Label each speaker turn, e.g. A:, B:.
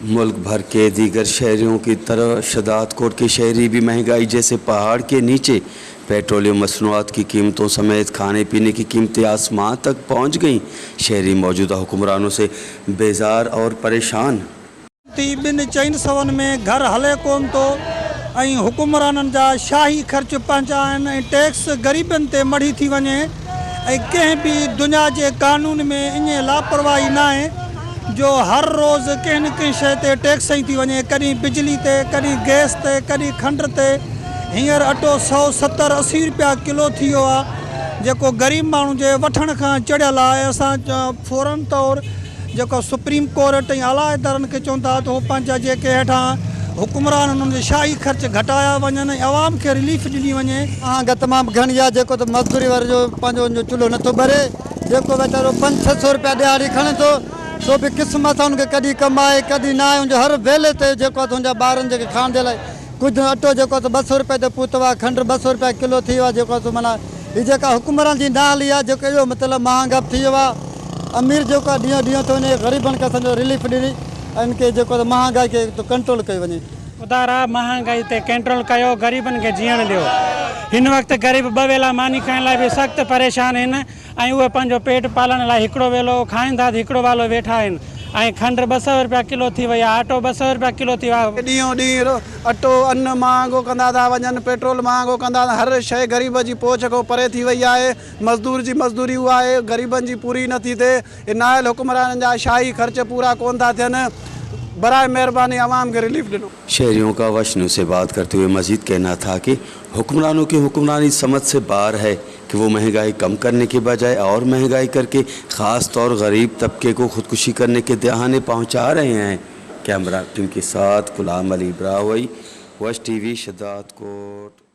A: मुल्क भर के दीगर शहरियों की तरह शहदादकोट के शहरी भी महंगाई जैसे पहाड़ के नीचे पेट्रोलियम मसनूआत की कीमतों समेत खाने पीने की कीमतें आसमान तक पहुंच गईं। शहरी मौजूदा हुक्मरानों से बेजार और परेशान।
B: ٿي ٻن چئن سون ۾ گهر هلي ڪونه ٿو ۽ حڪمرانن جا شاهي خرچ پنهنجا آهن ۽ ٽيڪس غريبن تي مڙهي ٿي وڃي ۽ ڪنهن به دنيا جي قانون ۾ ائين لاپرواهي ناهي جو هر روز ڪنهن نه ڪنهن شيء تي ٽيڪس هنئي ٿي وڃي ڪڏهن بجلي تي ڪڏهن گئس تي ڪڏهن کنڊ تي هينئر اٽو 170 80 رپيا ڪلو ٿي ويو آهي جيڪو غريب ماڻهو جي وٺڻ کان چڙهيل آهي اسان فورن طور جيڪو سپريم ڪورٽ ۽ اعليٰ ادارن کي چون ٿا ته هو پنهنجا جيڪي هيٺان حڪمران انهن جي شاهي خرچ گهٽايا وڃن ۽ عوام کي رليف ڏني وڃي.
C: مهانگا تمام گهڻي آهي جيڪو ته مزدوري واري جو پنهنجو ان جو چلهو نٿو ٻري جيڪو ويچارو پنج ڇهه سو روپيا ڏهاڙي کڻي ٿو سو به قسمت سان ان کي ڪڏهن ڪم آهي ڪڏهن نه آهي ان جو هر ويلي تي جيڪو آهي سو ان جا ٻارن جيڪي کائڻ جي لاء ڪجهه اٽو جيڪو آهي سو 200 روپئي تي پهتو آهي، کنڊ 200 روپيا ڪلو ٿي ويو آهي جيڪو آهي سو معنيٰ هي جيڪا حڪمران جي نااهلي آهي جيڪو اهو مطلب مهانگا به ٿي ويو آهي امير جيڪو آهي ڏينهون ڏينهن ٿو وڃي غريبن کي اسان جو رليف ڏني ۽ ان کي جيڪو آهي مهانگائي کي ڪنٽرول ڪيو وڃي.
D: خدارا مهانگائي تي ڪنٽرول ڪيو غريبن کي جيئڻ ڏيو هن وقت غريب ٻه ويلا ماني کائڻ لاء به سخت پريشان آهن ۽ اهي پنهنجو پيٽ پالڻ لاء هڪڙو ويلو کائين ٿا ته هڪڙو والو ويٺا آهن ۽ کنڊ 200 رپيا ڪلو ٿي وئي آهي اٽو 200 رپيا ڪلو ٿي ويو آهي.
E: ڏينهون ڏينهن اٽو ان مهانگو ڪندا ٿا وڃن پيٽرول مهانگو ڪندا هر شيء غريب جي پهچ کان پري ٿي وئي آهي مزدور جي مزدوري اها آهي غريبن جي پوري نه ٿي ٿئي هي نااهل حڪمرانن جا شاهي خرچ پورا ڪونه ٿا ٿين براء مهرباني عوام کي رليف ڏنو.
A: شهريون کا وش نيوز سي بات کرتي هوئي مزيد کهنا ٿا ڪي حڪمرانون ڪي حڪمراني سمجھ سي باهر هي ڪي وو مهنگائي ڪم ڪرني ڪي بجائي اور مهنگائي ڪر ڪي خاص طور غريب طبقي ڪو خودڪشي ڪرني ڪي دهاني پهنچا رهي هين ڪيمرا ٽيم ڪي ساٿ غلام علي براهوئي وش ٽي وي شھدادڪوٽ.